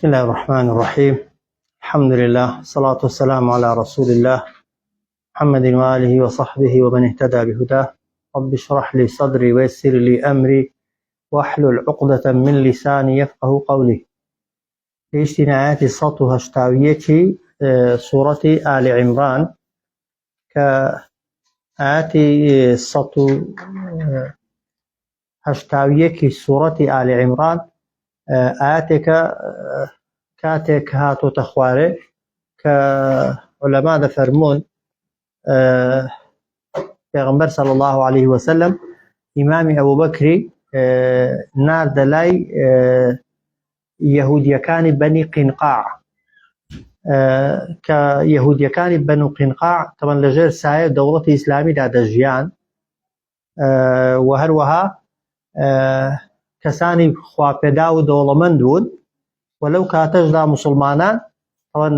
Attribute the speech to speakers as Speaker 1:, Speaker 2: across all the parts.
Speaker 1: بسم الله الرحمن الرحيم الحمد لله الصلاة والسلام على رسول الله محمد وآله وصحبه ومن اهتدى بهداه رب اشرح لي صدري ويسر لي أمري واحلل عقدة من لساني يفقه قولي گەیشتینە ئاەتی 181 سوڕەتی ئالی عیمران کە ئاەتی 181 سوڕەتی ئالی عیمران ئاەتێکە کاتێک هاتۆتە خوارێ کە علەما دەفەرمونون پێغمبەر صلی الله عليه وسلم ئیمامی ئەبوبەکری ناردە لای یەهودیەکانی بەنی قینقاع کە یەهودیەکانی بەن و قینقاع تەوان لەژێر سایە دەوڵەتی ئیسلامیدا دەژیان و هەروەها کەسانی خواپێدا و دەوڵەمەند بوون و لەو کاتەشدا مسلمانان ئەوان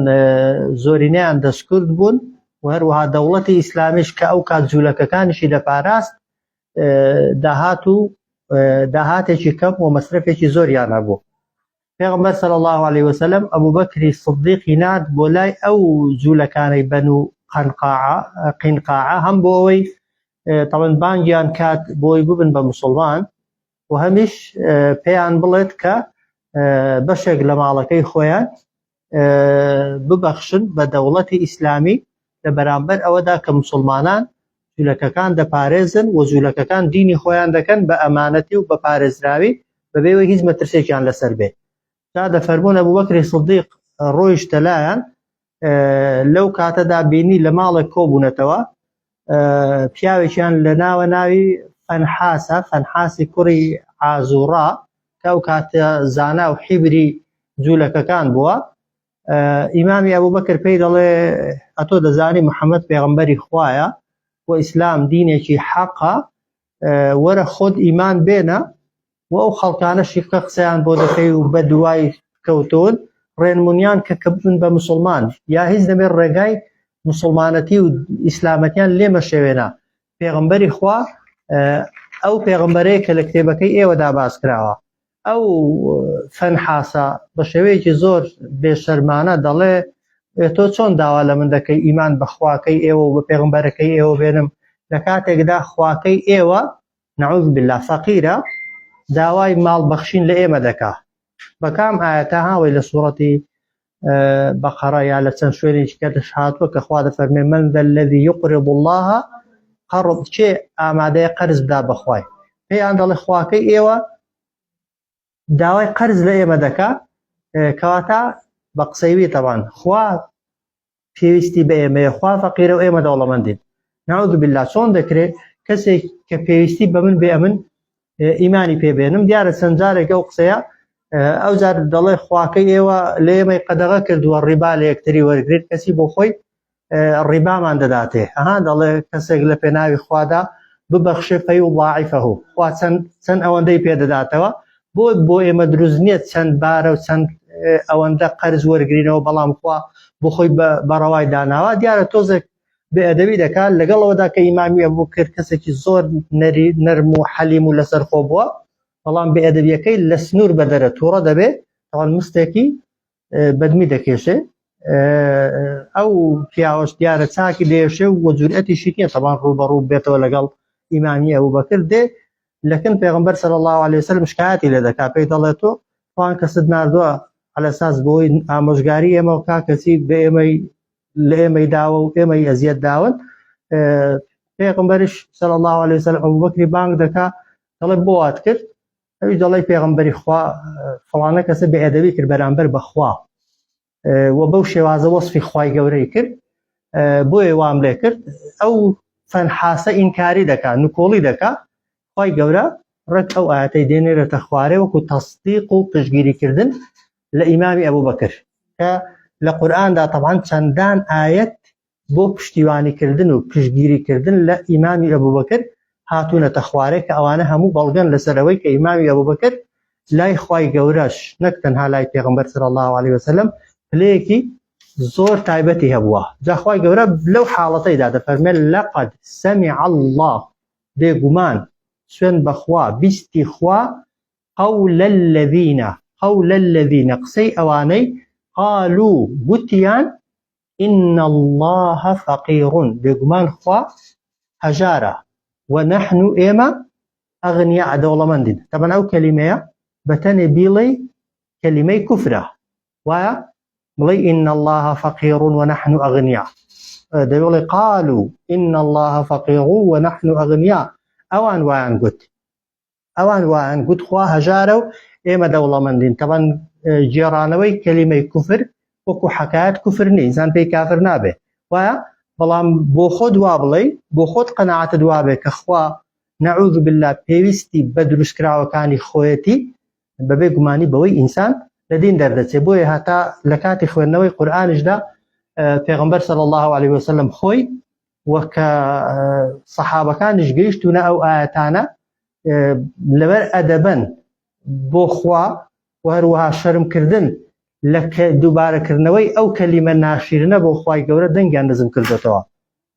Speaker 1: زۆرینەیان دەستکرد بوون و هەروەها دەوڵەتی ئیسلامیش کە ئەو کات جوولەکەکانیشی دەپاراست داهات و داهاتێکی کەم و مەسرەفێکی زۆریان هەبوو پێغمبەر صلی الله علیه وسلم ئەبوبەکری صدیقی نارد بۆ لای ئەو جوولەکانەی بەنو قەنقاعە قینقاعە هەم بۆ ئەوەی تەڵەن بانگیان کات بۆی ببن بە مسلمان و هەمیش پێیان بڵێت کە بەشێک لە ماڵەکەی خۆیان ببەخشن بە دەوڵەتی ئیسلامی لە بەرامبەر ئەوەدا کە مسلمانان جولەکەکان دەپارێزن و جولەکەکان دینی خۆیان دەکەن بە ئەمانەتی و بە پارێزراوی بەبێ ئەوەی هیچ مەترسێکیان لەسەر بێ تا دەفەرموون ئەبوبەکری سدیق ڕۆیشتە لایان لەو کاتەدا بینی لە ماڵێک کۆبوونەتەوە پیاوێکیان لە ناوە ناوی فەنحاسە فەنحاسی کوڕی ئازوڕا کە ئەو کاتە زانا و حیبری جوولەکەکان بووە ئیمامی ئەبوو بەکر پێی دەڵێ ئەتۆ دەزانی محەممەد پێغمبەری خوایە و ئیسلام دینێکی حەقە وەرە خۆت ئیمان بێنە و ئەو خەڵکانەشی کە قسەیان بۆ دەکەی و بە دوای کەوتون ڕێنمونیان کە کە ببن بە مسلمان یا هیچ نەبێت ڕێگای مسلمانەتی و ئیسلامەتیان لێ مەشێوێنە پێغمبەری خوا ئەو پێغمبەرەیە کە لە کتێبەکەی ئێوەدا باس کراوە ئەو فەنحاسە بە شێوەیەکی زۆر بێشەرمانە دەڵێ تۆ چۆن داوا لە من دەکەی ئیمان بە خواکەی ئێوە و بە پێغمبەرەکەی ئێوە بێنم لە کاتێکدا خواکەی ئێوە نعوذ بالله فەقیرە داوای ماڵ بەخشین لە ئێمە دەکا بە کام ئاەتە هاوەی لە سوڕەتی بەقەرە یا لە چەند شوێنێکی کەش هاتووە کە خوا دەفەرمێ من ذا الذي يقرض الله قەرض کێ ئامادەیە قەرز بدا بەخوای پێیان دەڵێ خواکەی ئێوە داوای قەرز لە ئێمە دەکا کەواتە بە قسەیوی تەوان خوا پێویستی بە ئێمەیە خوا فەقیرە و ئێمە دەوڵەمەندین نعوذ بالله چۆن دەکرێت کەسێک کە پێویستی بە من بێ ئەمن ئیمانی پێبێنم دیارە چەند جارێک ئەو قسەیە ئەو جار دەڵێ خواکەی ئێوە لە ئێمەی قەدەغە کردووە ڕیبا لە یەکتری وەرگێت کەسی بۆ خۆی ڕیبامان دەداتێ ئەها دەڵێ کەسێک لە پێناوی خوادا ببەخشێ فەی و ضاعفه خوا چەند چەند ئەوەندەی پێدەداتەوە بۆ بۆ ئێمە دروست نییە چەند بارە و چەند ئەوەندە قەرز وەرگرینەوە بەڵام خوا بۆ خۆی بەڕەوای داناوە دیارە تۆزێک بێ ئەدەبی دەکات لەگەڵ ئەوەدا کە ئیمامی ئەبوو کرد کەسێکی زۆر نەری نەرم و حەلیم و لەسەر خۆ بووە بەڵام بێ ئەدەبیەکەی لە سنوور بەدەرە تووڕە دەبێ تەوان مستێکی بەدمی دەکێشێ ئەو پیاوەش دیارە چاکی لێشێ و جورئەتیشی نییە تەبان ڕووبەڕوو بێتەوە لەگەڵ ئیمامی ئەبوو بەکر دێ لەکن پێغمبەر صلی الله علیه وسلم شکایەتی لێ دەکا پێی دەڵێت تۆ فڵان کەست ناردووە على اساس بۆی ئامۆژگاری ئێمە و کاکەسی بە ئێمەی لە ئێمەی داوە و ئێمەی ئەزیەت داون پێغمبەرش صلی الله علیه وسلم ئەبوبەکری بانگ دەکا دەڵێ بۆ وات کرد ئەویش دەڵێ پێغمبەری خوا فڵانە کەسە بێ ئەدەبی کرد بەرامبەر بەخوا و بەو شێوازە وەصفی خوای گەورەی کرد بۆیە وام لێ کرد ئەو فەنحاسە ئینکاری دەکا نکۆڵی دەکا خوای گەورە ڕێک ئەو ئاەتەی دێنێرێتە خوارێ وەکو تەسدیق و پشتگیریکردن لە ئیمامی ئەبوو بەکر کە لە قورئاندا تەبعەن چەندان ئاەت بۆ پشتیوانیکردن و پشتگیریکردن لە ئیمامی ئەبوبەکر هاتوونەتە خوارێ کە ئەوانە هەموو بەڵگەن لەسەر ئەوەی کە ئیمامی ئەبوبەکر لای خوای گەورەش نەک تەنها لای پێغەمبەر صلی الله علیه وسلم پلەیەکی زۆر تایبەتی هەبووە جا خوای گەورە لەو حاڵەتەیدا دەفەرمێت لقد سمع الله بێگومان سوێن بەخوا بیستی خوا قول الذین. قول الذین قسەی ئەوانەی قالوا گوتیان ان اللە فقیر بێگومان خوا هەژارە و نحن ئێمە ئەغنیا دەوڵەمەندین. تەبەن ئەو کەلیمەیە بەتەنێ بیڵێی کەلیمەی کوفرە وایە بڵێ إن الله فقير ونحن أغنياء دەوێڵێ قالوا إن الله فقير ونحن أغنياء ئەوان وایان گوت ئەوان وایان گوت خوا هەژارە و ئێمە دەوڵەمەندین. تەبەن گێڕانەوەی کەلیمەی کوفر وەکو حەکایەت کوفر نیە، ئینسان پێی کافر نابێ وایە، بەڵام بۆ خۆت وا بڵێی، بۆ خۆت قەناعەتت وابێ کە خوا نعوذ بالله پێویستی بە دروستکراوەکانی خۆیەتی، بەبێ گومانی بەوەی ئینسان لە دین دەردەچێ. بۆیە هەتا لە کاتی خوێندنەوەی قورئانیشدا پێغەمبەر صلی الله علیه وسلم خۆی و کە سەحابەکانیش گەیشتونە ئەو ئاەتانە لەبەر ئەدەبەن بۆ خوا و هەروەها شەرمکردن لە دووبارەکردنەوەی ئەو کەلیمە ناشیرنە بۆ خوای گەورە دەنگیان نزم کردوێتەوە.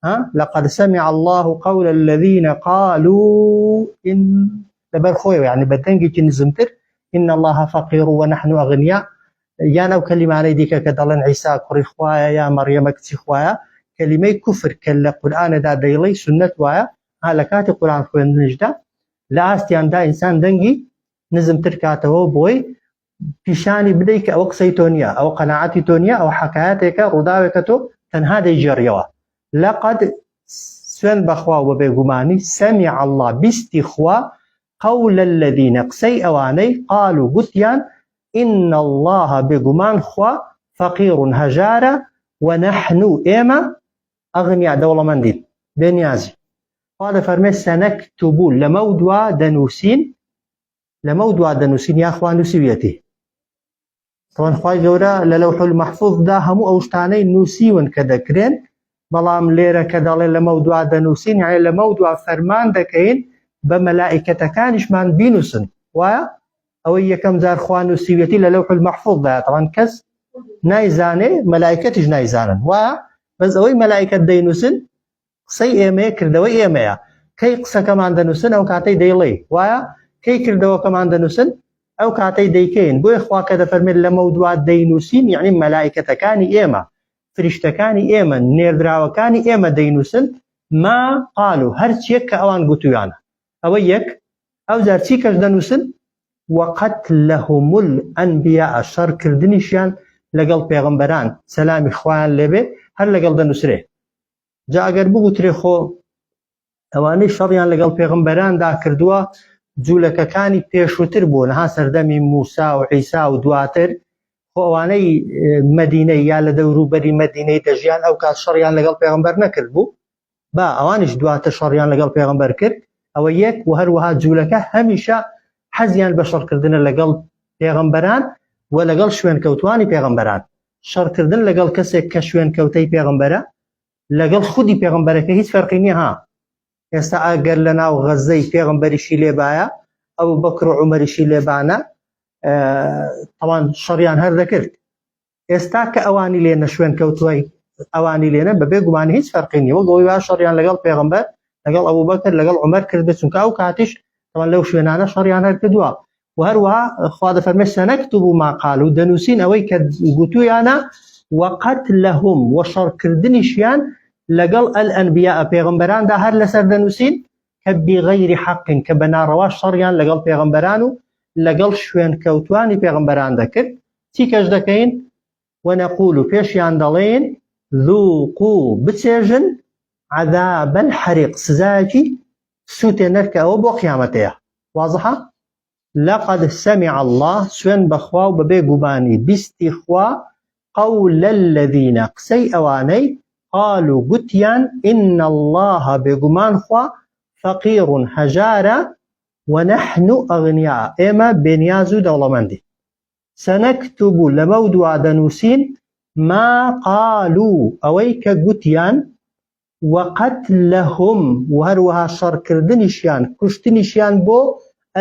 Speaker 1: ها لقد سمع الله قول الذين قالوا إن لەبەر خۆی یعنی بە دەنگێکی نزمتر إن الله فقير ونحن أغنياء یان ئەو کەلیمانەی دیکە کە دەڵێن عیسا کوڕی خوایە یا مەڕیەمە کچی خوایە، کەلیمەی کوفر کە لە قورئانەدا دەیڵێی سوننەت وایە، ها لە کاتی قورئان خوێندنیشدا لە ئاستیاندا ئینسان دەنگی نزمتر کاتەوە بۆی پیشانی بدەیت کە ئەوە قسەی تۆ نییە، ئەوە قەناعەتی تۆ نییە، ئەوە حەکایەتێکە، ڕووداوێکە تۆ تەنها دەیگێڕیەوە. لقد سوێن بەخوا و بە بێگومانی سمع الله بیستی خوا قول الذين قسەی ئەوانەی قالوا گوتیان ان اللە بێگومان خوا فقیر هەژارە ونحن ئێمە اغنیا دەوڵەمەندین بێ نیازین. خوا دەفەرمێ سنکتب لەمەودوا دەنووسین، لەمەودوا دەنووسین یا خوا نووسیویەتی. تەوان خوای گەورە لە لەوح المحفوظدا هەموو ئەو شتانەی نووسیون کە دەکرێن، بەڵام لێرە کە دەڵێ لەمەودوا دەنووسین یعنی لەمەودوا فەرمان دەکەین بە مەلائیکەتەکانیشمان بینووسن. وایە ئەوەی یەکەم جار خوا نووسیویەتی لە لەوح المحفوظدا، تەوان کەس نایزانێ، مەلائیکەتیش نایزانن. وایە بەس ئەوەی مەلائیکەت دەینووسن قسەی ئێمەیە، کردەوەی ئێمەیە. کەی قسەکەمان دەنووسن؟ ئەو کاتەی دەیڵێی. وایە کەی کردەوەکەمان دەنووسن؟ ئەو کاتەی دەیکەین. بۆیە خوا کە دەفەرمێت لەمەودوا دەینووسین یعنی مەلائیکەتەکانی ئێمە، فریشتەکانی ئێمە، نێردراوەکانی ئێمە دەینووسن ما قالوا هەرچیەک کە ئەوان گوتویانە. ئەوە یەک. ئەوجار چی کەش دەنووسن؟ وقتلهم الانبیاء شەڕکردنیشیان لەگەڵ پێغەمبەران سەلامی خوایان لێبێ هەر لەگەڵ دەنووسرێ. جا ئەگەر بگوترێ خۆ ئەوانەی شەڕیان لەگەڵ پێغەمبەراندا کردووە جوولەکەکانی پێشووتر بوون، ها سەردەمی موسا و عیسا و دواتر، خۆ ئەوانەی مەدینەی یا لە دەوروبەری مەدینەی دەژیان ئەو کات شەڕیان لەگەڵ پێغەمبەر نەکرد بوو، با ئەوانیش دواتر شەڕیان لەگەڵ پێغەمبەر کرد. ئەوە یەک. و هەروەها جوولەکە هەمیشە حەزیان بە شەڕکردنە لەگەڵ پێغەمبەران و لەگەڵ شوێنکەوتوانی پێغەمبەران. شەڕکردن لەگەڵ کەسێک کە شوێنکەوتەی پێغەمبەرە لەگەڵ خودی پێغەمبەرەکە هیچ فەرقی نییە. ها ئێستا ئەگەر لە ناو غەزەی پێغەمبەریشی لێبایە، ئەو بەکر و عومەریشی لێبانە، تەوان شەڕیان هەر دەکرد. ئێستا کە ئەوانی لێ نەشوێن کەوتووی ئەوانی لێنە بەبێ گومانی هیچ فەرقی نییە، وەک ئەوەی وا شەڕیان لەگەڵ پێغەمبەر لەگەڵ ئەبوبەکر لەگەڵ عومەر کردبێت، چونکە ئەو کاتیش تەوان لەو شوێنانە شەڕیان هەر کردووە. و هەروەها خوا دەفەرمێ سەنەکتوب ما قالوا دەنووسین ئەوەی کە گوتویانە وقتلهم و شەڕکردنیشیان لەگەڵ الانبیاء پێغەمبەراندا هەر لەسەر دەنووسین کە بغیر حق کە بە ناڕەوا شەڕیان لەگەڵ پێغەمبەران و لەگەڵ شوێنکەوتوانی پێغەمبەران دەکرد. چی کەش دەکەین؟ ونقول پێشیان دەڵێن ذوقوا بچێژن عذاب الحریق سزایەکی سوتێنەر کە ئەوە بۆ قیامەتەیە. وازحە؟ لقد سمع الله سوێن بەخوا و بەبێ گومانی بیستی خوا قول الذين قسەی ئەوانەی قالوا گوتیان إن الله بێگومان خوا فقیر هەژارە ونحن أغنیاء ئێمە بێنیاز و دەوڵەمەندین. سنکتب لەمەودوا دەنووسین ما قالوا ئەوەی کە گوتیان وقتلهم و هەروەها شەڕکردنیشیان کوشتنیشیان بۆ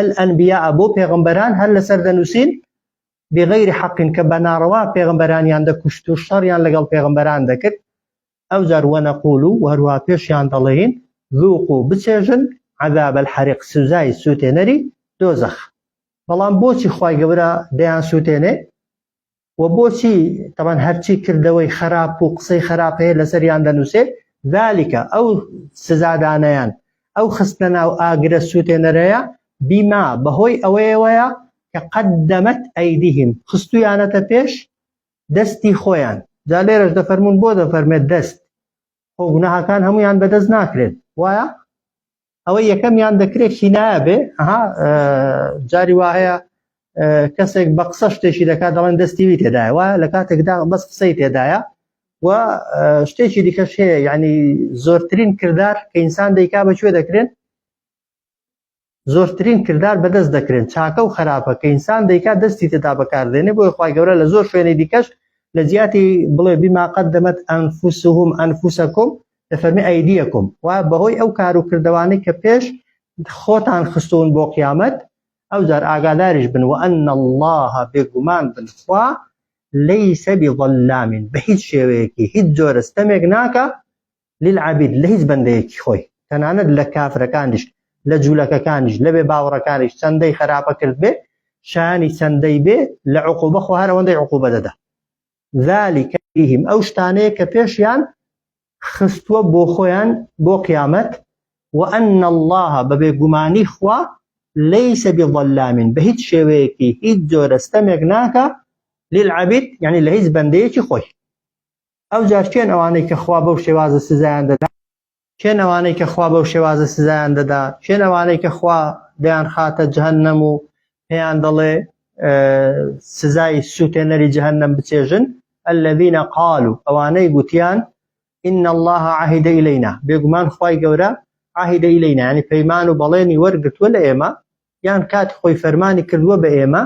Speaker 1: الانبیاء بۆ پێغەمبەران هەر لەسەر دەنووسین بغیر حق کە بە ناڕەوا پێغەمبەرانیان دەکوشت و شەڕیان لەگەڵ پێغەمبەران دەکرد. ئەوجار ونقول و هەروەها پێشیان دەڵێین ذوقوا بچێژن عذاب الحریق سزای سوتێنەری دۆزەخ. بەڵام بۆچی خوای گەورە دەیان سووتێنێ و بۆچی تەبەن هەرچی کردەوەی خراپ و قسەی خراپ هەیە لەسەریان دەنووسێ ذالکە ئەو سزادانەیان ئەو خستنە ناو ئاگرە سووتێنەرەیە بیما بەهۆی ئەوەیەوەیە کە قەدەمەت ئەیدیهم خستویانەتە پێش دەستی خۆیان جا لێرەش دەفەرمونون بۆ دەفەرمێت دەست خۆ گوناهەکان هەمویان بەدەست ناکرێت وایە ئەوە یەکەمیان دەکرێت کینایە بێ ئەها جاری وا هەیە کەسێک بە قسە شتێکی دەکات دەڵێن دەستی وی تێدایە وایە لە کاتێکدا بەس قسەی تێدایە و شتێکی دیکەش هەیە یعنی زۆرترین کردار کە ئینسان دەیکا بە کوێ دەکرێن زۆرترین کردار بەدەست دەکرێن چاکە و خراپە کە ئینسان دەیکا دەستی تێدا بەکاردێنێ بۆی خوای گەورە لە زۆر شوێنی دیکەش لە جیاتی بڵێ بما قدمت انفسهم انفسکم دەفەرمی ئەیدیەکم و بەهۆی ئەو کار و کردەوانەی کە پێش خۆتان خستوون بۆ قیامەت ئەو جار ئاگاداریش بن وأن الله بێگومان بن خوا لەیسە بظلام بە هیچ شێوەیەکی هیچ جۆرە ستەمێک ناکا للعبید لە هیچ بەندەیەکی خۆی تەنانەت لە کافرەکانیش لە جوولەکەکانیش لە بێ باوەڕەکانیش چەندەی خراپە کرد بێ شایانی چەندەی بێ لە عقوبە خۆ هەر ئەوەندەی عقوبە دەدا ذلك بهم ئەو شتانەیە کە پێشیان خستووە بۆ خۆیان بۆ قیامەت وأن الله بە بێگومانی خوا ليس بظلام بە هیچ شێوەیەکی هیچ جۆرە ستەمێک ناکا للعبید یعنی لە هیچ بەندەیەکی خۆی ئەو جار کێن ئەوانەی کە خوا بەو شێوازە سزایان دەدا کێن ئەوانەی کە خوا بەو شێوازە سزایان دەدا کێن ئەوانەی کە خوا دەیان خاتە جەهەنەم و پێیان دەڵێ سزای سووتێنەری جەهەنەم بچێژن الذين قالوا ئەوانەی گوتیان إن الله عهد إلينا بێگومان خوای گەورە عهد إلينا یعنی پەیمان و بەڵێنی وەرگرتووە لە ئێمە یان کاتی خۆی فەرمانی کردووە بە ئێمە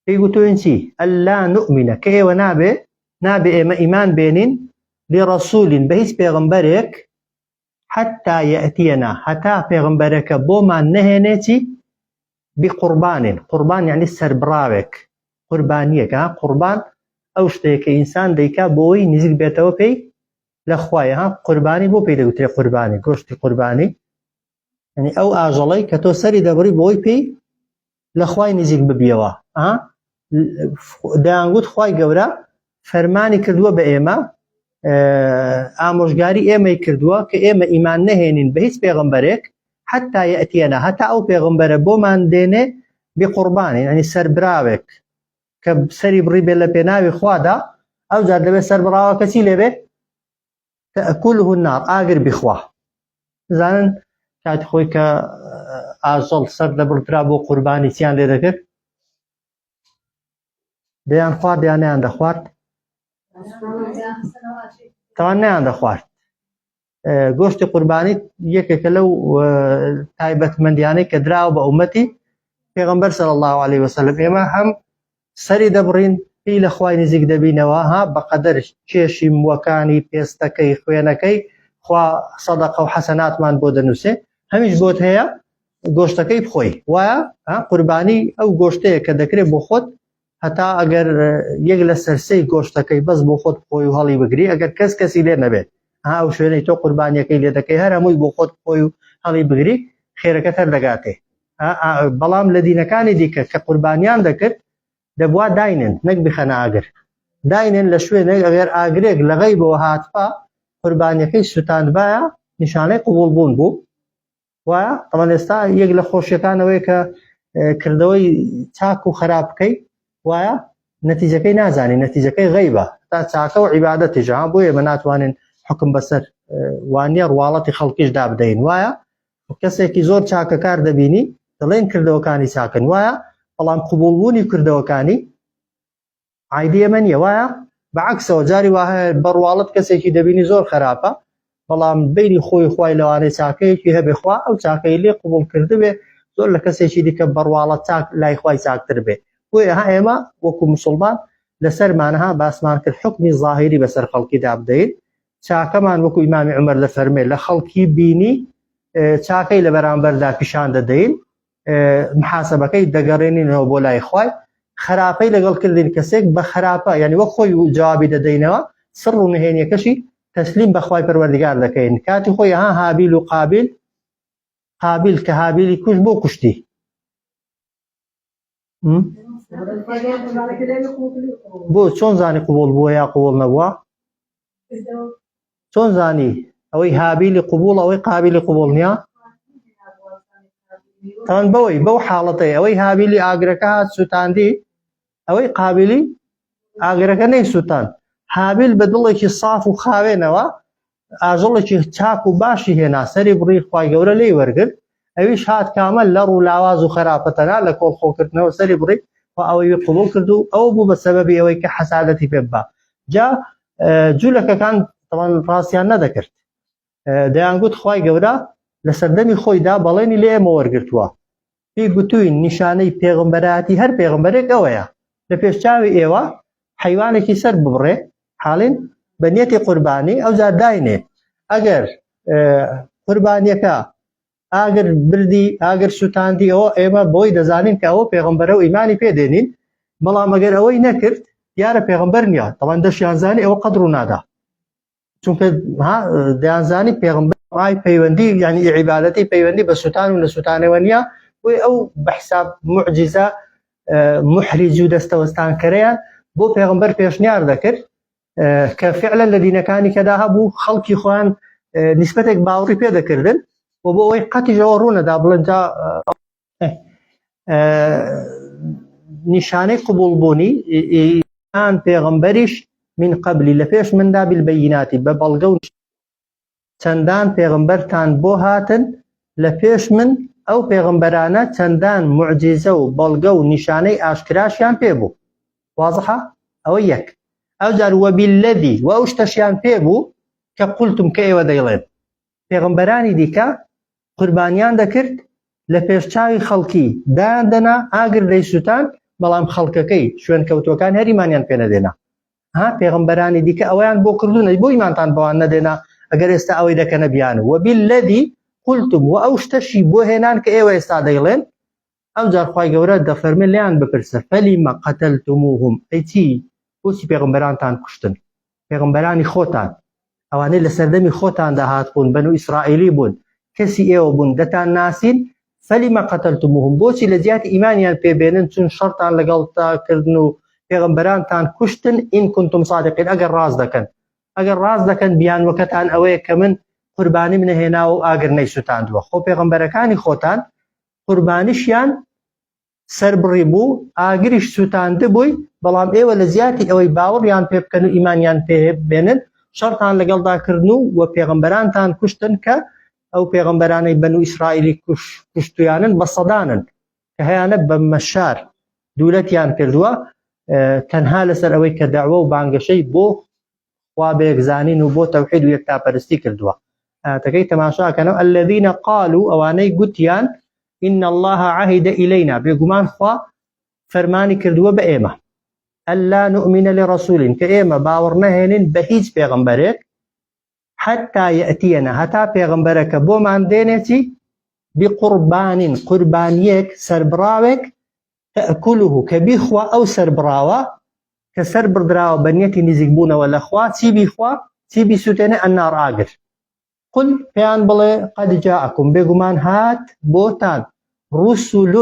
Speaker 1: پێی گوتوین چی ئەلا نؤمنە کە ئێوە نابێ نابێ ئێمە ئیمان بێنین لڕسولین بە هیچ پێغمبەرێک حتا یەتیەنا هەتا پێغمبەرەکە بۆمان نەهێنێ چی بقوربانین قوربان یعنی سەربراوێک قوربانیەکە قوربان ئەو شتەیە کە ئینسان دەیکا بۆی نزیک بێتەوە پێی لە خوایە ها قوربانی بۆ پێی دەگوترێ قوربانی گۆشتی قوربانی یعنی ئەو ئاژەڵەی کە تۆ سەری دەبڕی بۆی پێی لە خوای نزیک ببیەوە دەیانگوت خوای گەورە فەرمانی کردووە بە ئێمە ئامۆژگاری ئێمەی کردووە کە ئێمە ئیمان نەهێنین بە هیچ پێغمبەرێک حتا یەتیەنە هەتا ئەو پێغمبەرە بۆمان دێنێ بقوربانی ینی سەربراوێک کە سەری بڕی بێ لە پێناوی خوادا ئەو جار دەبێت سەربراوە کەچی لێبێ تأکله النار ئاگر بخوا زانن کاتی خۆی کە ئاژەڵ سەر دەبڕدرا بۆ قوربانی چیان لێ دەکرد دەیان خوارد یان نیان دەخوارد تاوان نیان دەخوارد گۆشتی قوربانی یەکێکە لەو تایبەتمەندیانەی کە دراوە بە ئومەتی پێغمبەر صلی الله عليه وسلم ئێمە هەم سەری دەبڕین پێی لە خوای نزیک دەبینەوە ها بەقەدەر کێشی مووەکانی پێستەکەی خوێنەکەی خوا سەدەقە و حەسەناتمان بۆ دەنووسێ هەمیش بۆت هەیە گۆشتەکەی بخۆی وایە قوربانی ئەو گۆشتەیە کە دەکرێت بۆ خۆت هەتا ئەگەر یەک لە سەرسەی گۆشتەکەی بەس بۆ خۆت خۆی و هەڵی بگری ئەگەر کەس کەسی لێ نەبێت ها ئەو شوێنەی تۆ قوربانیەکەی لێ دەکەی هەر هەمووی بۆ خۆت خۆی و هەڵی بگری خێرەکەت هەر دەگاتێ بەڵام لە دینەکانی دیکە کە قوربانیان دەکرد دەبوا داینن نەک بخەنە ئاگر داینن لە شوێنێک ئەگەر ئاگرێک لە غەیبەوە هاتبا قوربانیەکەی سوتاندبایە نیشانەی قبوڵ بوون بوو وایە تەمان ئێستا یەک لە خۆشیەکانەوەی کە کردەوەی چاک و خراپ بکەی وایە نەتیجەکەی نازانی نەتیجەکەی غەیبە تا چاکە و عیبادەتیش ها بۆیە ئێمە ناتوانین حکم بەسەر وانە ڕواڵەتی خەڵکیش دابدەین وایە کەسێکی زۆر چاکەکار دەبینی دەڵێن کردەوەکانی چاکن وایە بەڵام قبوڵبوونی کردەوەکانی عیدی ئێمە نییە وایە بەعکسەوە جاری وا هەیە بەڕواڵەت کەسێکی دەبینی زۆر خراپە بەڵام بینی خۆی خوای لەوانەیە چاکەیەکی هەبێ خوا ئەو چاکەی لێ قبوڵ کردبێ زۆر لە کەسێکی دیکە بەڕواڵەت چاک لای خوای چاکتر بێ بۆیە ها ئێمە وەکو مسلمان لەسەرمانها باسمان کرد حکمی ظاهری بەسەر خەڵکیدا بدەین چاکەمان وەکو ئیمامی عمر دەفەرمێ لە خەڵکی بینی چاکەی لە بەرامبەردا پیشان دەدەین محاسبەکەی دەگەڕێنینەوە بۆ لای خوای خراپەی لەگەڵ کردین کەسێک بە خراپە یعنی وەک خۆی جوابی دەدەینەوە سڕ و نهێنیەکەشی تەسلیم بەخوای پەروەردگار دەکەین کاتی خۆی ها هابیل و قابیل قابیل کە هابیلی کوش بۆ کوشتی. بۆ چۆن زانی قوبول بووە یا قوبول نەبووە؟ چۆن زانی ئەوەی هابیلی قوبوڵ ئەوەی قابلی قوبول نییە؟ تان بەوەی بەو حاڵەتەی ئەوەی هابیلی ئاگرەکە هات سووتاندی ئەوەی قابلی ئاگرەکە نەیسووتان هابیل بە دڵێکی ساف و خاوێنەوە ئاژەڵێکی چاک و باشی هێنا سەری بڕی خوای گەورە لێی وەرگرت ئەویش هات کامە لەڕ و لاواز و خەراپە تەنها لە کۆڵ خۆکردنەوە سەری بڕی خوا ئەوەی وی قبوڵ کرد و ئەوە بوو بە سەبەبی ئەوەی کە حەسادەتی پێ ببا جا جولەکەکان تەوان ڕاستیان نەدەکرد دەیانگوت خوای گەورە لە سەردەمی خۆیدا بەڵێنی لێ ئێمە وەرگرتووە پێی گوتووین نیشانەی پێغەمبەرایەتی هەر پێغەمبەرێک ئەوەیە لە پێش چاوی ئێوە حەیوانێکی سەر ببڕێ حاڵین بە نیەتی قوربانی ئەوجا داینێ ئەگەر قوربانیەکە ئاگر بردی ئاگر سووتاندی ئەوە ئێمە بۆی دەزانین کە ئەوە پێغەمبەرە و ئیمانی پێ دێنین بەڵام ئەگەر ئەوەی نەکرد دیارە پێغەمبەر نییە تەوان دەشیان زانی ئەوە قەدر و نادا چونکە دەیانزانی پێغمبەر ئای پەیوەندی یعنی عیبادەتی پەیوەندی بە سوتان و نەسوتانەوە نییە بۆی ئەو بە حساب معجزە محریج و دەستەوەستانکەرەیان بۆ پێغمبەر پێشنیار دەکرد کە فعلا لە دینەکانی کەدا هەبوو خەڵکی خۆیان نسبەتێک باوەڕی پێ دەکردن و بۆ ئەوەی قەتیشەوە ڕوونەدا بڵێن جا نیشانەی قبوڵبوونی ئان پێغەمبەریش من قبلی لە پێش مندا بالبیناتی بە بەڵگە و چەندان پێغەمبەرتان بۆ هاتن لە پێش من ئەو پێغەمبەرانە چەندان معجزە و بەڵگە و نیشانەی ئاشکراشیان پێ بوو وازحە ئەوە یەک ئەو جار وەبیلەذی و ئەو شتەشیان پێ بوو کە قلتم کە ئێوە دەیڵێن پێغەمبەرانی دیکە قوربانیان دەکرد لە پێش چاوی خەڵکی دایان دەنا ئاگر دەیسووتان بەڵام خەڵکەکەی شوێنکەوتووەکان هەر ئیمانیان پێ نەدێنا ها پێغەمبەرانی دیکە ئەوەیان بۆ کردوون بۆ ئیمانتان بەوان نەدێنا ئەگەر ئێستا ئەوەی دەکەنە بیانوو وبالذی قلتم و ئەو شتەشی بۆ هێنان کە ئێوە ئێستا دەیڵێن ئەوجار خوای گەورە دەفەرمێ لێیان بپرسە فلم قتلتموهم ئەی چی بۆچی پێغەمبەرانتان کوشتن پێغەمبەرانی خۆتان ئەوانەی لە سەردەمی خۆتاندا هاتبوون بەنو ئیسرائیلی بوون کەسی ئێوە بوون دەتان ناسین فلم قتلتموهم بۆچی لە جیاتی ئیمانیان پێبێنن چون شەڕتان لەگەڵتا کردن و پێغەمبەرانتان کوشتن إن كنتم صادقين ئەگەر ڕاست دەکەن ئەگەر ڕاست دەکەن بیانوەکەتان ئەوەیە کە من قوربانیم نەهێناوە و ئاگر نەیسوتاندووە خۆ پێغەمبەرەکانی خۆتان قوربانیشیان سەربڕیبوو، ئاگریش سووتاندبووی، بەڵام ئێوە لە جیاتی ئەوەی باوەڕیان پێ بکەن و ئیمانیان پێ بێنن، شەڕتان لەگەڵدا کردن و و پێغەمبەرانتان کوشتن کە ئەو پێغەمبەرانەی بەنو ئیسرائیلی کوشتویانن بە سەدانن کە هەیانە بە مەشار دوولەتیان کردووە تەنها لەسەر ئەوەی کە دەعوە و بانگەشەی بۆ خوا بە یەکزانین و بۆ تەوحید و یەکتاپەرستی کردووە ئاەتەکەی تەماشاکەنەوە الذين قالوا ئەوانەی گوتیان إن الله عهد إلينا بێگومان خوا فەرمانی کردووە بە ئێمە ألا نؤمن لرسول کە ئێمە باوەڕ نەهێنین بە هیچ پێغەمبەرێک حتى يأتينا هەتا پێغەمبەرەکە بۆمان دێنێتی بقربان قوربانیەک سەربڕاوێک تأکله کە بیخوا ئەو سەربڕاوە کە سەر بڕدراوە بە نیەتی نزیک بوونەوە لە خوا چی بیخوا چی بیسووتێنێ النار ئاگر قل پێیان بڵێ قد جاءکم بێگومان هات بۆتان رسل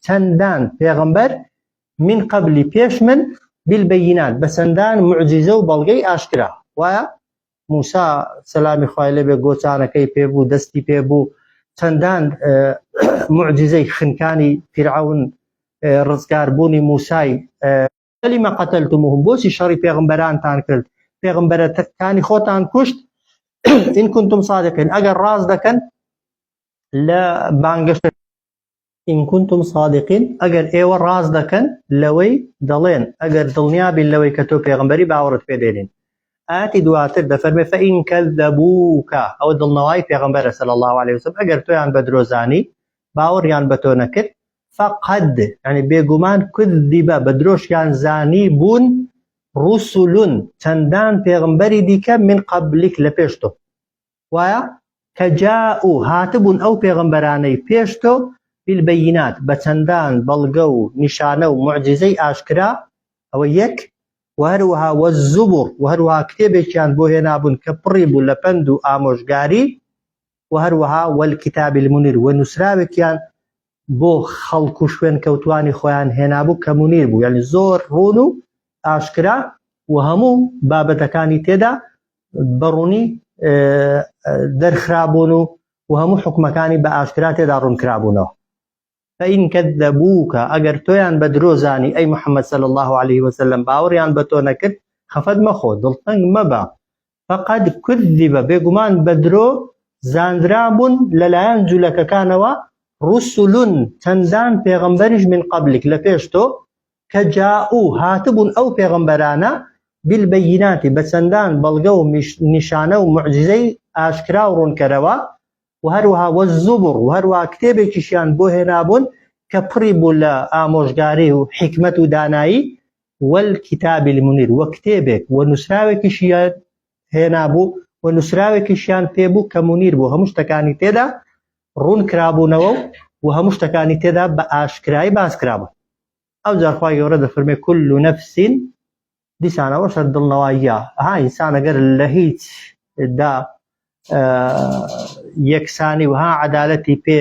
Speaker 1: چەندان پێغەمبەر من قبلی پێش من بالبینات بە چەندان معجزە و بەڵگەی ئاشکرا وایە موسا سەلامی خوای لێبێ گۆچانەکەی پێ بوو دەستی پێ بوو چەندان معجزەی خنکانی فیرعەون ڕزگاربوونی موسای فلم قتلتموهم بۆچی شەڕی پێغمبەرانتان کرد پێغمبەرەکانی خۆتان کوشت إن كنتم صادقين ئەگەر ڕاست دەکەن لە بانگەشە إن كنتم صادقین ئەگەر ئێوە ڕاست دەکەن لەوەی دەڵێن ئەگەر دڵنیا بین لەوەی کە تۆ پێغەمبەری باوەڕت پێ دێنین ئاتی دواتر دەفەرمێ فإن كذبوك ئەوە دڵنەوای پێغەمبەرە صلی الله علیه وسلم ئەگەر تۆیان بە درۆزانی باوەڕیان بە تۆ نەکرد فقد یعنی بێگومان كذب بە درۆشیان زانی بوون رسل چەندان پێغەمبەری دیکە من قبلك لە پێش تۆ وایە کە جاءوا هاتبوون ئەو پێغەمبەرانەی پێش تۆ بالبینات بە چەندان بەڵگە و نیشانە و موعجیزەی ئاشکرا ئەوە یەک وە هەروەها والزبر وە هەروەها کتێبێکیان بۆ هێنابوون کە پڕی بوو لە پەند و ئامۆژگاری وە هەروەها والکتاب المنیر وە نووسراوێکیان. بۆ خەڵک و شوێن کەوتوانی خۆیان هێنابوو کە مونیر بوو یعنی زۆر ڕوون و ئاشکرا و هەموو بابەتەکانی تێدا بەڕوونی دەرخرابوون و و هەموو حکومەکانی بە ئاشکرا تێدا ڕوونکرابوونەوە. فإن كذبوك ئەگەر تۆیان بە درۆ زانی ئەی محمد صلی اللە علیه وسلم باوەڕیان بە تۆ نەکرد خەفەت مەخۆ دڵتەنگ مەبە فقد كذب بێگومان بە درۆ زانرابوون لەلایەن جولەکەکانەوە رسل چەندان پێغەمبەریش من قبلک لە پێش تۆ کە جاءوا هاتبوون ئەو پێغەمبەرانە بالبینات بە چەندان بەڵگە و نیشانە و موعجیزەی ئاشکرا و ڕوونکەرەوە و هەروەها والزبر و هەروەها کتێبێکیشیان بۆ هێنابوون کە پڕی بوو لە ئامۆژگاری و حیکمەت و دانایی والکتاب المنیر و کتێبێک و نووسراوێکیشیان هێنابوو و نووسراوێکیشیان پێبوو کە مونیر بوو هەموو شتەکانی تێدا ڕوون کرابوونەوە و هەموو شتەکانی تێدا بە ئاشکرایی باس کرابوون. ئەوجار خوای گەورە دەفەرمێ کل نفس دیسانەوە شەر دڵنەواییە ها ئینسان ئەگەر لە هیچ دا یەکسانی و ها عەدالەتی پێ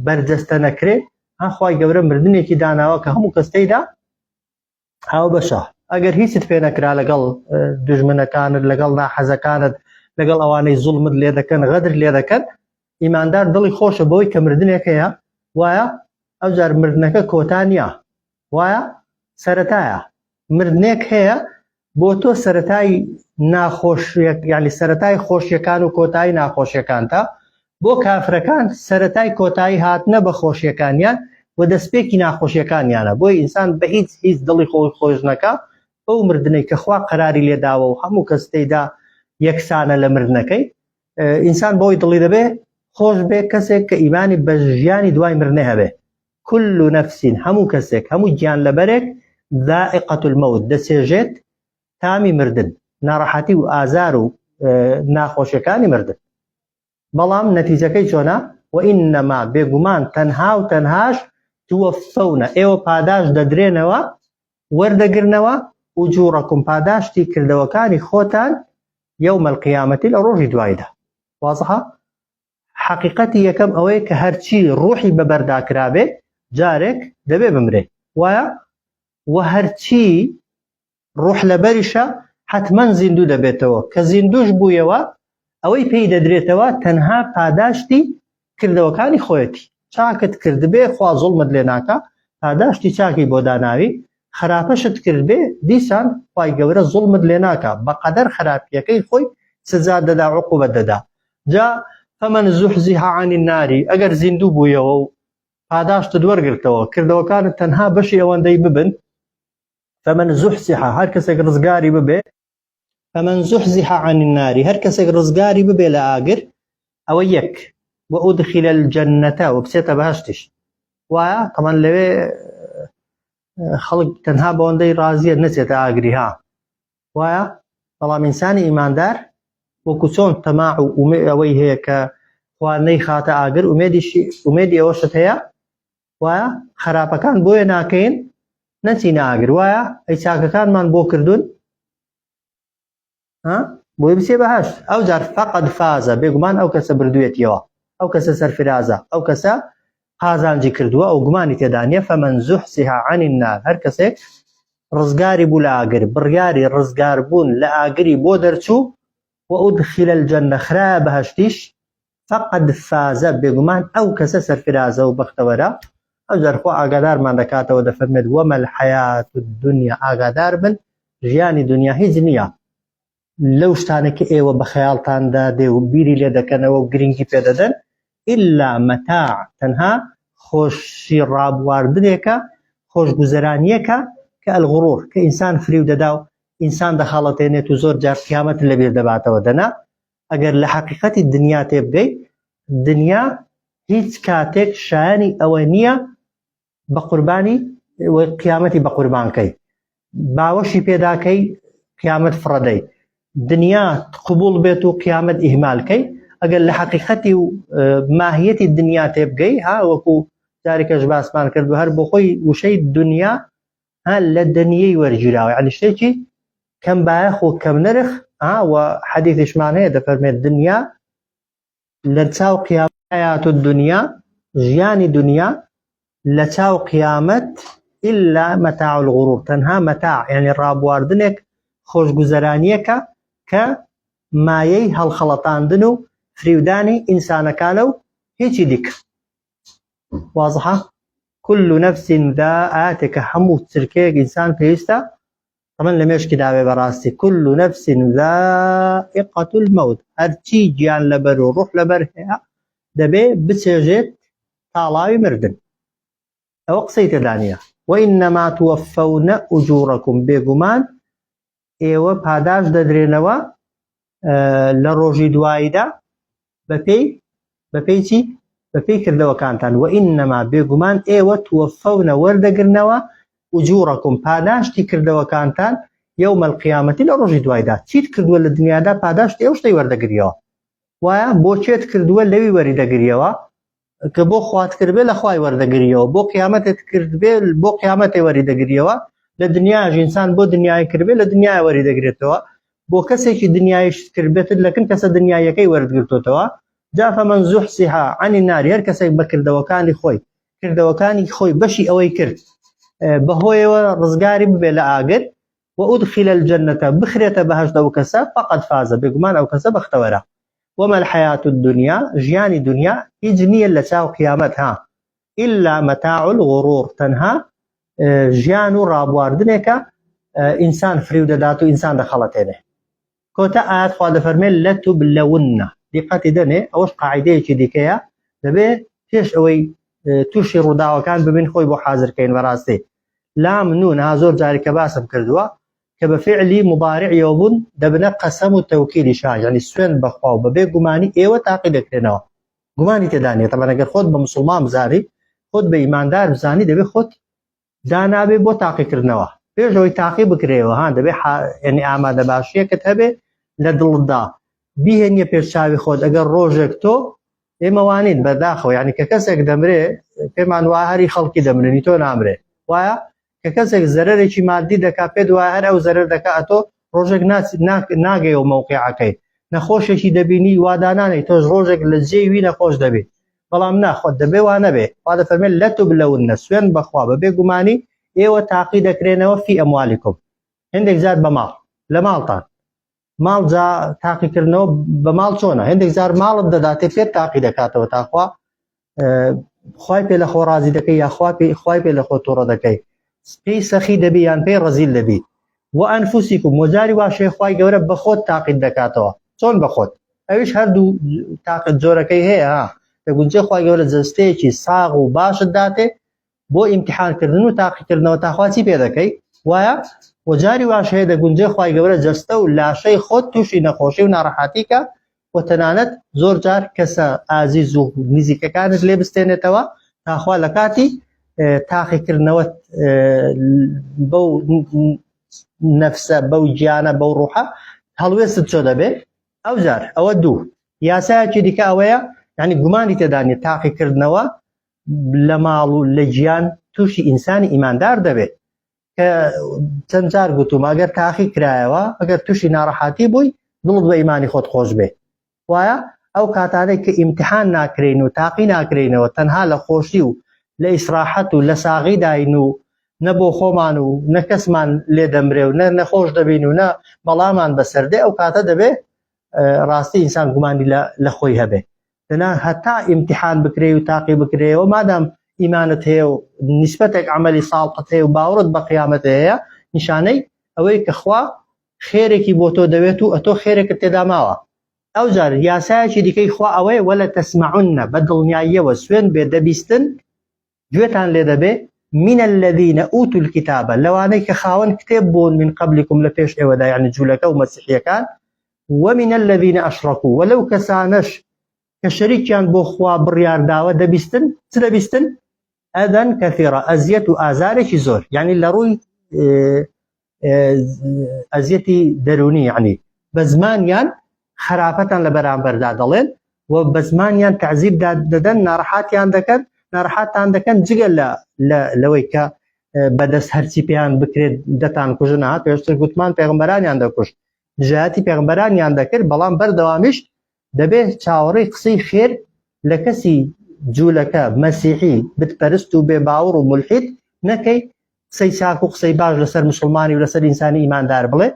Speaker 1: بەرجەستە نەکرێ ها خوای گەورە مردنێکی داناوە کە هەموو کەس تێیدا هاوبەشە ئەگەر هیچت پێ نەکرا لەگەڵ دژمنەکانت لەگەڵ ناحەزەکانت لەگەڵ ئەوانەی زوڵمت لێ دەکەن غەدر لێ دەکەن ئیماندار دڵی خۆشە بەوەی کە مردنێک هەیە وایە ئەوجار مردنەکە کۆتا نییە وایە سەرەتایە مردنێک هەیە بۆ تۆ سەتای ناخۆشیەک یعنی سەتای خۆشیەکان و کۆتایی ناخۆشیەکانتە بۆ کافرەکان سەرەتای کۆتایی هاتنە بە خۆشیەکانیان و دەستپێکی ناخۆشیەکانیانە بۆیە ئینسان بە هیچ هیچ دڵی خۆی خۆش نەکا بەو مردنەی کە خوا قەراری لێداوە و هەموو کەس تێیدا یەکسانە لە مردنەکەی ئینسان بۆی دڵی دەبێ خۆش بێ کەسێک کە ئیمانی بە ژیانی دوای مرنێ هەبێ كل نفس هەموو کەسێک هەموو گیان لەبەرێک ذائقة الموت دەچێژێت تامی مردن ناڕەحەتی و ئازار و ناخۆشیەکانی مردن بەڵام نەتیجەکەی چۆنە وإنما بێگومان تەنها و تەنهاش توفون ئێوە پاداشت دەدرێنەوە وەردەگرنەوە أجوركم پاداشتی کردەوەکانی خۆتان يوم القيامة لە ڕۆژی دوایدا وازحە حەقیقەتی یەکەم ئەوەیە کە هەرچی ڕوحی بەبەردا کرابێ جارێک دەبێ بمرێ وایە و هەرچی ڕوح لەبەریشە حەتمەن زیندوو دەبێتەوە، کە زیندووش بوویەوە ئەوەی پێی دەدرێتەوە تەنها پاداشتی کردەوەکانی خۆیەتی، چاکت کردبێ خوا زوڵمت لێ ناکا پاداشتی چاکی بۆ داناوی، خراپەشت کردبێ دیسان خوای گەورە زوڵمت لێ ناکا بەقەدەر خراپیەکەی خۆی سزات دەدا عقوبەت دەدا، جا فمن زحزح عن النار ئەگەر زیندوو بوویەوە و پاداشتت وەرگرتەوە کردەوەکانت تەنها بەشی ئەوەندەی ببن فمن زحزح هەر کەسێک ڕزگاری ببێ فمن زحزح عن النار هەر کەسێک ڕزگاری ببێ لە ئاگر ئەوە یەک وأدخل الجنة و بچێتە بەهەشتیش وایە تەمان لەوێ خەڵک تەنها بەوەندەی ڕازیە نەچێتە ئاگری ها وایە بەڵام ئینسانی ئیماندار وەکو چۆن تەماع و ئومێ ئەوەی هەیە کە خوا نەیخاتە ئاگر ئومێدیشی ئومێدی ئەوەشت هەیە وایە خراپەکان بۆیە ناکەین نەچینە ئاگر وایە ئەی چاکەکانمان بۆ کردوون ها بۆی بچێ بەهشت ئەو جار فقد فازە بێگومان ئەو کەسە بردوێتیەوە ئەو کەسە سەرفرازە ئەو کەسە قازانجی کردووە ئەو گومانی تێدا نییە فمن زحزح عن النار هەر کەسێک ڕزگاری بوو لە ئاگر بڕیاری ڕزگاربوون لە ئاگری بۆ دەرچوو وأدخل الجنة خرایە بەهشتیش فقد فاز بێگومان ئەو کەسە سەرفرازە و بەختەوەرە، ئەوجار خوا ئاگادارمان دەکاتەوە دەفەرمێت وما الحیاة الدنیا ئاگادار بن ژیانی دنیا هیچ نییە لەو شتانە کە ئێوە بە خەیاڵتاندا دێ و بیری لێ دەکەنەوە و گرنگی پێ دەدەن ئیلا مەتاع تەنها خۆشی ڕابواردنێکە خۆشگوزەرانیەکە کە الغرور کە ئینسان فریو دەدا و ئینسان دەخەڵەتێنێت و زۆر جار قیامەت لەبیر دەباتەوە دەنا ئەگەر لە حەقیقەتی دنیا تێبگەی دنیا هیچ کاتێک شایانی ئەوە نییە بە قوربانی قیامەتی بە قوربانکەی باوەشی پێداکەی قیامەت فڕەدەی دنیا قبول بێت و قیامەت ئیهمالکەی ئەگەر لە حەقیقەتی و ماهیەتی دنیا تێبگەی ها وەکو جارێکەش باسمان کرد و هەر بۆ خۆی وشەی دنیا ها لە دنیەی وەرگیراوە یعنی شتێکی کەم بایەخ و کەم نرخ ها و حەدیثیشمان هەیە دەفەرمێت دنیا لە چاو قیامەت. الحیاة الدنیا، ژیانی دنیا لە چاو قیامەت الا متاع الغرور تەنها مەتاع یعنی ڕابواردنێک خۆشگوزەرانیەکە کە مایەی هەڵخەڵەتاندن و فریودانی ئینسانەکانە و هیچی دیکە. وازحە؟ كل نفس ذائقة هەموو چرکەیەک ئینسان پێویستە تەمەن لە مێشکی داوێ بەڕاستی كل نفس ذائقة الموت هەرچی گیان لەبەر و ڕوح لەبەر هەیە دەبێ بچێژێت تاڵاوی مردن ئەوە قسەی تێدا نییە وإنما توفون أجوركم بێگومان ئێوە پاداش دەدرێنەوە لە ڕۆژی دواییدا بەپێی بەپێی چی بەپێی کردەوەکانتان وإنما بێگومان ئێوە توفون وەردەگرنەوە أجوركم پاداشتی کردەوەکانتان يوم القيامة لە ڕۆژی دوایدا چیت کردووە لە دنیادا پاداشتی ئەو شتەی وەردەگریەوە وایە بۆ چێت کردووە لەوی وەری دەگریەوە کە بۆ خوات کردبێ لە خوای وەردەگریەوە بۆ قیامەتت کردبێ بۆ قیامەتێ وەری دەگریەوە لە دنیاش ئینسان بۆ دنیای کردبێ لە دنیای وەری دەگرێتەوە بۆ کەسێکی دنیایش کردبێتت لەکن کەسە دنیایەکەی وەرگرتوتەوە جا فمن زحزح عن النار هەر کەسێک بە کردەوەکانی خۆی کردەوەکانی خۆی بەشی ئەوەی کرد بەهۆیەوە ڕزگاری ببێ لە ئاگر وأدخل الجنة بخرێتە بەهەشت ئەو کەسە فقد فاز بێگومان ئەو کەسە بەختەوەرە. وما الحیاة الدنیا ژیانی دنیا هیچ نییە لە چاو قیامەت ها إلا متاع الغرور تەنها ژیان و ڕابواردنێکە ئینسان فریو دەدات و ئینسان دەخەڵەتێنێ. کۆتا ئایەت خوا دەفەرمێ لتبلون دیقەتی دەنێ ئەوەش قاعدەیەکی دیکەیە دەبێ پێش ئەوەی تووشی ڕووداوەکان ببین خۆی بۆ حازرکەین بەڕاستی لام نون ها زۆر جاری کە باسم کردووە کە بە فعلی مضارعیەوە بوون دەبنە قەسەم و تەوکیلی شا یعنی سوێن بەخوا و بەبێ گومانی ئێوە تاقی دەکرێنەوە گومانی تێدا نییە تەبعەن ئەگەر خۆت بە مسوڵمان بزانی خۆت بە ئیماندار بزانی دەبێ خۆت دانابێ بۆ تاقیکردنەوە پێش ئەوەی تاقی بکرێەوە ها دەبێ یعنی ئامادە باشیەکەت هەبێ لە دڵتدا بیهێنیە پێش چاوی خۆت ئەگەر ڕۆژێک تۆ ئێمە وانین بەداخەوە یعنی کە کەسێک دەمرێ پێمان وا هەری خەڵکی دەمرنی تۆ نامرێ وایە کە کەسێک زەرەرێکی مادی دەکا پێت وایە هەر ئەو زەرەر دەکا ئەتۆ ڕۆژێک ناگەیەوە مەوقعەکەی نەخۆشێکی دەبینی وادانانەی تۆش ڕۆژێک لە جێی وی نەخۆش دەبی بەڵام نا خۆت دەبێ وا نەبێ خوا دەفەرمێ لتبلون سوێن بەخوا بەبێ گومانی ئێوە تاقی دەکرێنەوە في أموالكم هەندێک جار بە ماڵ لە ماڵتان ماڵ جا تاقیکردنەوە بە ماڵ چۆنە هەندێک جار ماڵت دەداتێ پێت تاقی دەکاتەوە تاخوا خوای پێ لە خۆ ڕازی دەکەی یاخوا پێ خوای پێ لە خۆ تووڕە دەکەی پێی سەخی دەبی یان پێی ڕەزیل دەبی وأنفسكم وجاری واشەی خوای گەورە بە خۆت تاقیت دەکاتەوە چۆن بە خۆت ئەویش هەردوو تاقت جۆرەکەی هەیە ها دەگونجێ خوای گەورە جەستەیەکی ساغ و باشت داتێ بۆ ئیمتحانکردن و تاقیکردنەوە تاخوا چی پێ دەکەی وایە و جاری واش هەیە دەگونجێ خوای گەورە جەستە و لاشەی خۆت تووشی نەخۆشی و ناڕەحەتی کە و تەنانەت زۆر جار کەسە ئازیز و نزیکەکانت لێ بستێنێتەوە تاخوا لە کاتی تاقیکردنەوە بەو نەفسە بەو گیانە بەو ڕوحە هەڵوێستت چۆ دەبێ ئەو جار ئەوە دوو یاسایەکی دیکە ئەوەیە یعنی گومانی تێدا نیە تاقیکردنەوە لە ماڵ و لە گیان تووشی ئینسانی ئیماندار دەبێت کە چەند جار گوتوم ئەگەر تاقی کرایەوە ئەگەر تووشی ناڕەحاتی بووی دڵت بە ئیمانی خۆت خۆش بێ وایە ئەو کاتانەی کە ئیمتحان ناکرین و تاقی ناکرینەوە تەنها لە خۆشی و لە ئیسراحەت و لە ساغیداین و نە بۆ خۆمان و نە کەسمان لێ دەمرێ و نە نەخۆش دەبین و نە بەڵامان بەسەردێ ئەو کاتە دەبێ ڕاستی ئینسان گومانی لە خۆی هەبێ دەنا هەتا ئیمتحان بکرێ و تاقی بکرێەوە مادام ئیمانت هەیە و نیسبەتێک عملی ساڵقت هەیە و باوەڕت بە قیامەت هەیە نیشانەی ئەوەی کە خوا خێرێکی بۆ تۆ دەوێت و ئەتۆ خێرێکت تێدا ماوە ئەو جار یاسایەکی دیکەی خوا ئەوەیە ولتسمعن بە دڵنیاییەوە سوێن بێ دەبیستن گوێتان لێ دەبێ من الذین اوتوا الکتاب لەوانەی کە خاوەن کتێب بوون من قبلکم لە پێش ئێوەدا یعنی جوولەکە و مەسیحیەکان ومن الذین اشرکوا و لەو کەسانەش کە شەریکیان بۆ خوا بڕیار داوە دەبیستن چ دەبیستن ئەذەن کەثیرا ئەزیەت و ئازارێکی زۆر یعنی لە ڕووی ئەزیەتی دەرونی یعنی بە زمانیان خراپەتان لە بەرامبەردا دەڵێن و بە زمانیان تعزیب دەدەن ناڕەحاتیان دەکەن ناڕەحاتان دەکەن جگە لە لەوەی کە بەدەست هەرچی پێیان بکرێت دەتان کوژن ها پێشتر گوتمان پێغمبەرانیان دەکوشت دژایەتی پێغمبەرانیان دەکرد بەڵام بەردەوامیش دەبێت چاوەڕێی قسەی خێر لە کەسی جوولەکە، مەسیحی، بتپەرست و بێ باوەڕ و مولحید نەکەی قسەی چاک و قسەی باش لەسەر موسڵمانی و لەسەر ئینسانی ئیماندار بڵێ،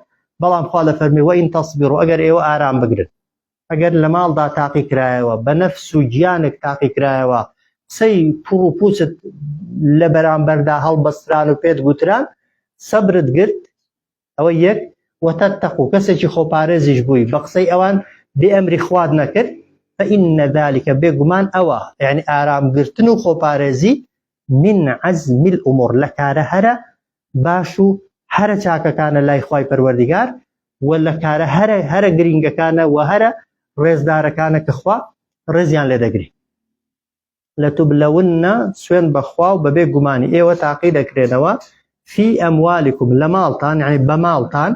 Speaker 1: بەڵام خوا دەفەرموێ وان تصبروا ئەگەر ئێوە ئارام بگرن، ئەگەر لە ماڵدا تاقی کرایەوە، بە نەفس و گیانت تاقی کرایەوە، قسەی پوڕ و پووچت لە بەرامبەردا هەڵبەستران و پێت گوتران، سەبرت گرت، ئەوە یەک، وتتقوا کەسێکی خۆپارێزیش بووی بە قسەی ئەوان بێ ئەمری خوات نەکرد، فإن ذلک بێگومان ئەوە، یەعنی ئارام گرتن و خۆپارێزی، من عزم الامور لە کارە هەرە باش و هەرە چاکەکانە لای خوای پەروەردیگار و لە کارە هەرە هەرە گرینگەکانە و هەرە ڕێزدارەکانە کە خوا ڕێزیان لێ دەگری. لتبلون سوێن بەخوا و بەبێ گومانی ئێوە تاقی دەکرێنەوە فی ئەموالکم لە ماڵتان یعنی بە ماڵتان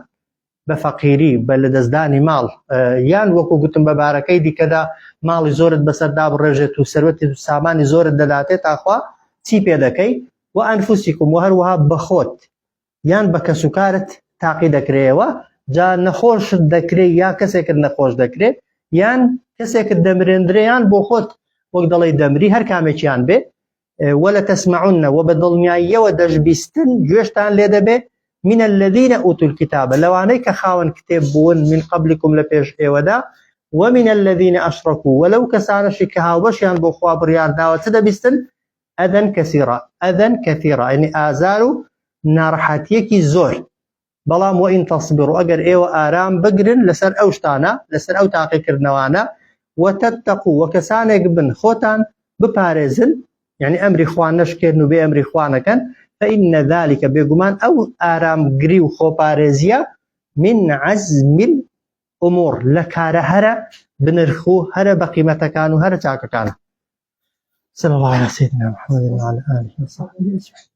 Speaker 1: بە فەقیری بە لەدەستدانی ماڵ یان وەکو گوتم بە بارەکەی دیکەدا ماڵی زۆرت بەسەردا بڕێژێت و سەروەتی و سامانی زۆرت دەداتێ تاخوا چی پێ دەکەی و ئەنفوسیکم و هەروەها بەخۆت یان بە کەسوکارت تاقی دەکرێەوە جا نەخۆشت دەکرێ یا کەسێکت نەخۆش دەکرێت یان کەسێکت دەمرێندرێ یان بۆ خۆت وەک دەڵێی دەمری هەر کامێکیان بێ ولا تسمعن و بە دڵنیاییەوە دەشبیستن گوێشتان لێ دەبێ من الذين اوتوا الكتاب لەوانەی کە خاوەن کتێب بوون من قبلكم لە پێش ئێوەدا ومن الذين اشركوا ولو کەسانەشی کە هاوبەشیان بۆ خوا بڕیار داوە چ دەبیستن اذى كثيرا اذى كثيرا یعنی ئازار و ناڕەحەتیەکی زۆر بەڵام وان تصبروا ئەگەر ئێوە ئارام بگرن لەسەر ئەو شتانە لەسەر ئەو تاقیکردنەوانە وتتقوا وە کەسانێک بن خۆتان بپارێزن یعنی ئەمری خوا نەشکێن و بێ ئەمری خوا نەکەن فإن ذلك بێگومان ئەو ئارامگری و خۆپارێزیە من عزم الأمور لە کارە هەرە بنرخ و هەرە بەقیمەتەکان و هەرە چاکەکانە. صلى الله على سيدنا محمد وعلى آله وصحبه أجمعين.